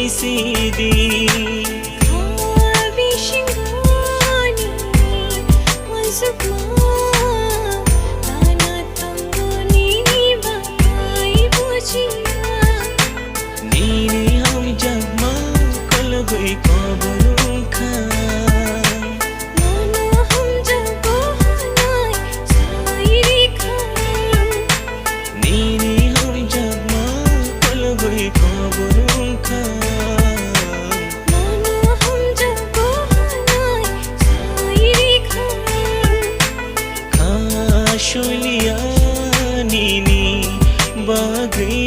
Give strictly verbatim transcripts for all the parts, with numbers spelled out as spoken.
sidi. Kha bisingoni uansukma, tana tongo nini bai bujiya. Nini hamjakma kologwi kobor wngkha. Nono hamjago hwnwi sai rikha. Nini hamjakma kologwi kobor wngkha. Nono hamjago hwnwi sai rikha. Kha suliya nini bagwi,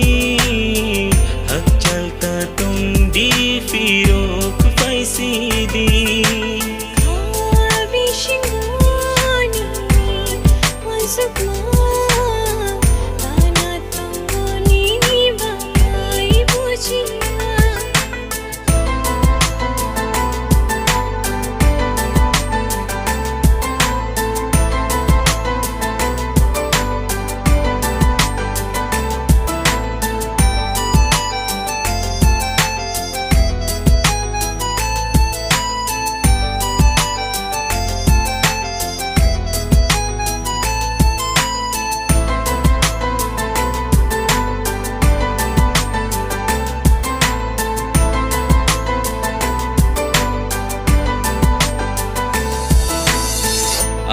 hakchal ta tongdi phirok phaisidi. Kha bisingoni uansukma, tana tongo nini bai bujiya.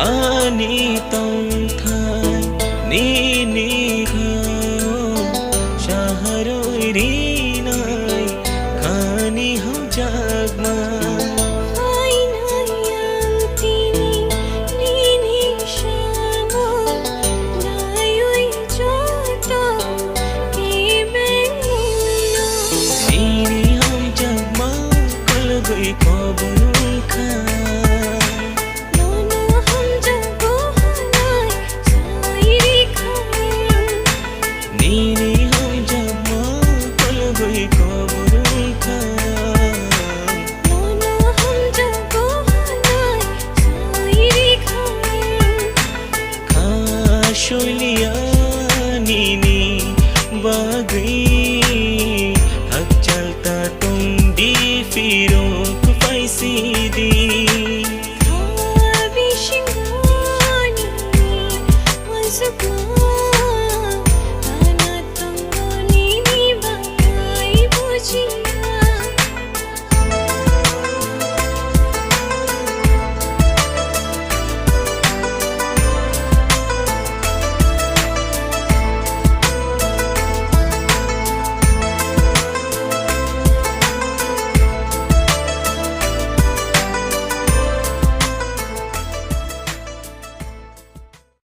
Ani tongthai nini khao, saharwi rinai khani hamjakma. Hainai ang tini nini samung naiwi joto kebengno. Nini hamjakma kologwi kobor wngkha. Nono hamjakgo hwnwi sai rikha. Nini hamjakma kologwi kobor wngkha. Nono hamjakgo hwnwi sai rikha. Kha suliya nini bagwi.